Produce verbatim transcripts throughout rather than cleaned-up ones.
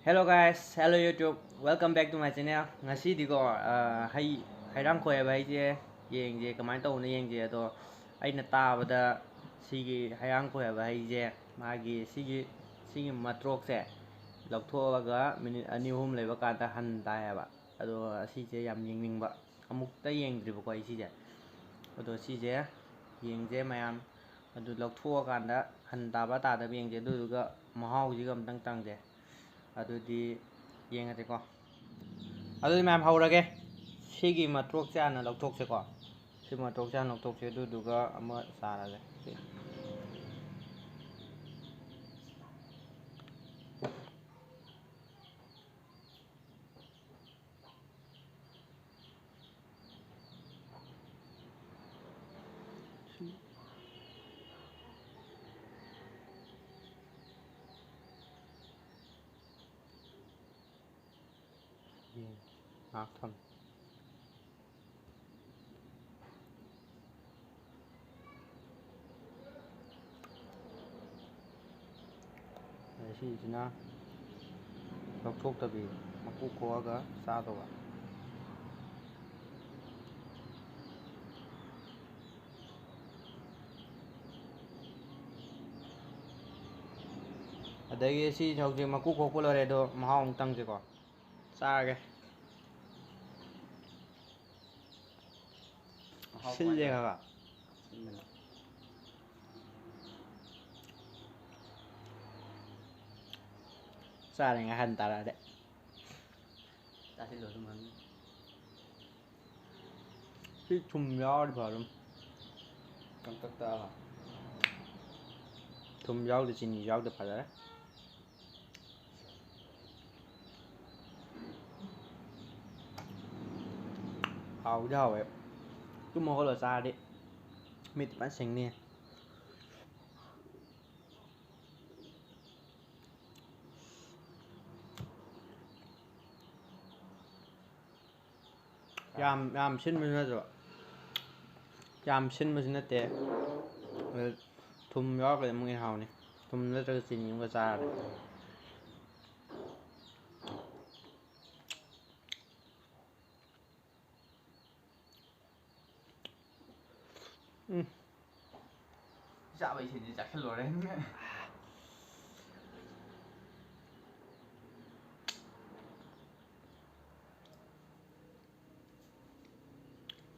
Hello guys, hello YouTube, welcome back to my channel. ꯉꯁꯤꯗꯤꯀꯣ, ꯑ, ꯍꯩ, ꯍꯩꯔꯥꯡꯈꯣꯏ ꯍꯥꯏꯕ ꯍꯩꯁꯦ ꯌꯦꯡꯁꯦ, ꯀꯃꯥꯏꯅ ꯇꯧꯕꯅꯣ ꯌꯦꯡꯁꯦ꯫ ꯑꯗꯣ ꯑꯩꯅ ꯇꯥꯕꯗ ꯁꯤꯒꯤ ꯍꯩꯔꯥꯡꯈꯣꯏ ꯍꯥꯏꯕ ꯍꯩꯁꯦ, ꯃꯥꯒꯤ ꯁꯤꯒꯤ, ꯁꯤꯒꯤ ꯃꯇ꯭ꯔꯣꯛꯁꯦ ꯂꯧꯊꯣꯛꯑꯒ ꯃꯤꯅꯤꯠ ꯑꯅꯤ ꯑꯍꯨꯝ ꯂꯩꯕ ꯀꯥꯟꯗ ꯍꯟ ꯇꯥꯏ ꯍꯥꯏꯕ꯫ ꯑꯗꯣ ꯑꯁꯤꯁꯦ ꯌꯥꯝ ꯌꯦꯡꯅꯤꯡꯕ, ꯑꯃꯨꯛꯇ ꯌꯦꯡꯗ꯭ꯔꯤꯕꯀꯣ ꯑꯩ ꯁꯤꯁꯦ꯫ ꯑꯗꯣ ꯁꯤꯁꯦ ꯌꯦꯡꯁꯦ ꯃꯌꯥꯝ, ꯑꯗꯨ ꯂꯧꯊꯣꯛꯑꯀꯥꯟꯗ ꯍꯟ ꯇꯥꯕ ꯇꯥꯗꯕ ꯌꯦꯡꯁꯦ, ꯑꯗꯨꯗꯨꯒ ꯃꯍꯥꯎꯁꯤꯒ ꯑꯝꯇꯪ ꯇꯪꯁꯦ꯫ ꯑꯗꯨꯗꯤ ꯌꯦꯡꯉꯁꯤꯀꯣ꯫ ꯑꯗꯨꯗꯤ ꯃꯌꯥꯝ ꯍꯧꯔꯒꯦ꯫ ꯁꯤꯒꯤ ꯃꯇ꯭ꯔꯣꯛꯁꯦ ꯍꯥꯟꯅ ꯂꯧꯊꯣꯛꯁꯦꯀꯣ꯫ ꯁꯤ ꯃꯇ꯭ꯔꯣꯛꯁꯦ ꯍꯥꯟꯅ ꯂꯧꯊꯣꯛꯁꯦ, ꯑꯗꯨꯗꯨꯒ ꯑꯃ ꯆꯥꯔꯒꯦ꯫ ꯉꯥꯏꯍꯥꯛ ꯊꯝ꯫ ꯑꯗꯩ ꯁꯤꯁꯤꯅ ꯂꯧꯊꯣꯛꯇꯕꯤ, ꯃꯀꯨ ꯈꯣꯛꯑꯒ ꯆꯥꯗꯧꯕ꯫ ꯑꯗꯒꯤ ꯁꯤ ꯍꯧꯖꯤꯛ ꯃꯀꯨ ꯈꯣꯛꯄ ꯂꯣꯏꯔꯦ, ꯑꯗꯣ ꯃꯍꯥꯎ ꯑꯃꯨꯛ ꯇꯪꯁꯤꯀꯣ꯫ ꯆꯥꯔꯒꯦ꯫ ꯃꯍꯥꯎ ꯁꯤꯜꯂꯦ ꯀꯃꯥꯏꯅ ꯇꯧꯋꯤ? ꯈꯔ ꯈꯔ꯫ ꯁꯤꯟꯕꯅ꯫ ꯆꯥꯔꯤꯉꯩ ꯍꯟ ꯇꯥꯔꯛꯑꯗꯤ꯫ ꯆꯥꯁꯤꯜꯂꯣ ꯑꯗꯨꯝ ꯍꯟꯅ꯫ ꯁꯤ ꯊꯨꯝ ꯌꯥꯎꯔꯗꯤ ꯐꯗꯧꯅꯤ꯫ ꯀꯪꯇꯛ ꯇꯛꯑꯒ꯫ ꯊꯨꯝ ꯌꯥꯎꯗꯦ, ꯆꯤꯅꯤꯁꯨ ꯌꯥꯎꯗꯦ, ꯐꯖꯔꯦ꯫ ꯍꯥꯎꯗꯤ ꯍꯥꯎꯋꯦ꯫ ꯇꯨꯝ ꯍꯧꯒꯠꯂ ꯆꯥꯔꯗꯤ ꯃꯤꯠ ꯐꯖꯅ ꯁꯤꯡꯅꯤ꯫ ꯌꯥꯝ, ꯌꯥꯝ ꯁꯤꯟꯕꯁꯨ ꯅꯠꯇꯕ꯫ ꯌꯥꯝ ꯁꯤꯟꯕꯁꯨ ꯅꯠꯇꯦ꯫ ꯑꯗꯨ ꯊꯨꯝ ꯌꯥꯎꯔꯒꯗꯤ ꯑꯃꯨꯛ ꯍꯦꯟꯅ ꯍꯥꯎꯅꯤ꯫ ꯊꯨꯝ ꯅꯠꯇ꯭ꯔꯒ ꯆꯤꯅꯤ ꯑꯃꯒ ꯆꯥꯔꯗꯤ꯫ ꯎꯝ꯫ ꯆꯥꯕꯩ ꯁꯤꯟꯁꯤ ꯆꯥꯁꯤꯜꯂꯨꯔꯦ꯫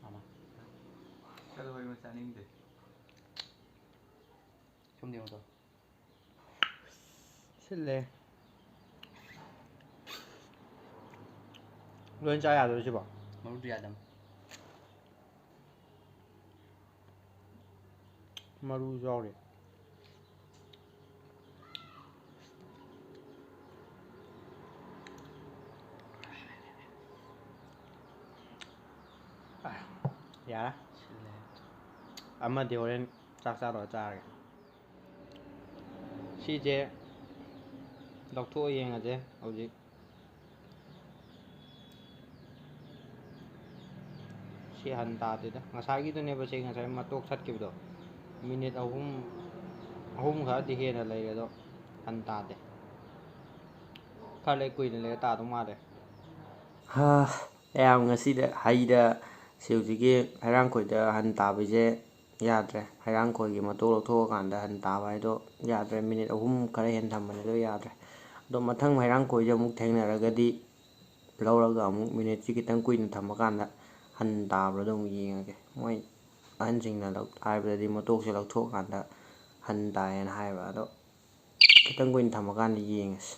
ꯃꯥꯃ꯫ ꯆꯠꯂꯣ, ꯍꯣꯏ, ꯆꯥꯅꯤꯡꯗꯦ꯫ ꯁꯣꯝꯗ ꯌꯦꯡꯉꯨ ꯇꯧ꯫ ꯁꯤꯜꯂꯦ꯫ ꯂꯣꯏ ꯆꯥ ꯌꯥꯗꯣꯏꯔꯣ ꯁꯤꯕꯣ? ꯃꯔꯨꯗꯨ ꯌꯥꯗꯝ꯫ ꯃꯔꯨꯁꯨ ꯌꯥꯎꯔꯤ꯫ ꯑꯥ, ꯌꯥꯔꯦ꯫ ꯁꯤꯜꯂꯦ꯫ ꯑꯃꯗꯤ ꯍꯣꯔꯦꯟ ꯆꯥꯛ ꯆꯥ ꯂꯣꯏꯔ ꯆꯥꯔꯒꯦ꯫ ꯁꯤꯁꯦ ꯂꯧꯊꯣꯛꯑ ꯌꯦꯡꯉꯁꯦ ꯍꯧꯖꯤꯛ꯫ ꯁꯤ ꯍꯟ ꯇꯥꯗꯦꯗ꯫ ꯉꯁꯥꯏꯒꯤꯗꯨꯅꯦꯕ ꯁꯤ ꯉꯁꯥꯏ ꯃꯇꯣꯛ ꯊꯠꯈꯤꯕꯗꯣ꯫ ꯃꯤꯅꯤꯠ ꯑꯍꯨꯝ, ꯑꯍꯨꯝ ꯈꯔꯗꯤ ꯍꯦꯟꯅ ꯂꯩꯔꯦ ꯑꯗꯣ ꯍꯟ ꯇꯥꯗꯦ꯫ ꯈꯔ ꯂꯩ ꯀꯨꯏꯅ ꯂꯩꯔ ꯇꯥꯗꯧ ꯃꯥꯜꯂꯦ꯫ ꯍꯥ, ꯌꯥꯝ ꯉꯁꯤꯗ ꯍꯩꯗ ꯁꯤ ꯍꯧꯖꯤꯛꯀꯤ ꯍꯩꯔꯥꯡꯈꯣꯏꯗ ꯍꯟ ꯇꯥꯕꯩꯁꯦ ꯌꯥꯗ꯭ꯔꯦ꯫ ꯍꯩꯔꯥꯡꯈꯣꯏꯒꯤ ꯃꯇꯣꯛ ꯂꯧꯊꯣꯛꯑꯀꯥꯟꯗ ꯍꯟ ꯇꯥꯕ ꯍꯥꯏꯗꯣ ꯌꯥꯗ꯭ꯔꯦ꯫ ꯃꯤꯅꯤꯠ ꯑꯍꯨꯝ ꯈꯔ ꯍꯦꯟꯅ ꯊꯝꯕꯅꯦ ꯑꯗꯣ ꯌꯥꯗ꯭ꯔꯦ꯫ ꯑꯗꯣ ꯃꯊꯪ ꯍꯩꯔꯥꯡꯈꯣꯏꯁꯦ ꯑꯃꯨꯛ ꯊꯦꯡꯅꯔꯒꯗꯤ ꯂꯧꯔꯒ ꯑꯃꯨꯛ ꯃꯤꯅꯤꯠꯁꯤ ꯈꯤꯇꯪ ꯀꯨꯏꯅ ꯊꯝꯃꯀꯥꯟꯗ ꯍꯟ ꯇꯥꯕ꯭ꯔꯥꯗꯣ ꯑꯃꯨꯛ ꯌꯦꯡꯉꯒꯦ꯫ ꯃꯣꯏ ꯑꯍꯟꯁꯤꯡꯅ ꯂꯧ-, ꯍꯥꯏꯕꯗꯗꯤ ꯃꯇꯣꯛꯁꯦ ꯂꯧꯊꯣꯛꯑꯀꯥꯟꯗ ꯍꯟ ꯇꯥꯏꯌꯦꯅ ꯍꯥꯏꯕ꯫ ꯑꯗꯣ ꯈꯤꯇꯪ ꯀꯨꯏꯅ ꯊꯝꯃꯀꯥꯟꯗ ꯌꯦꯡꯉꯁꯤ꯫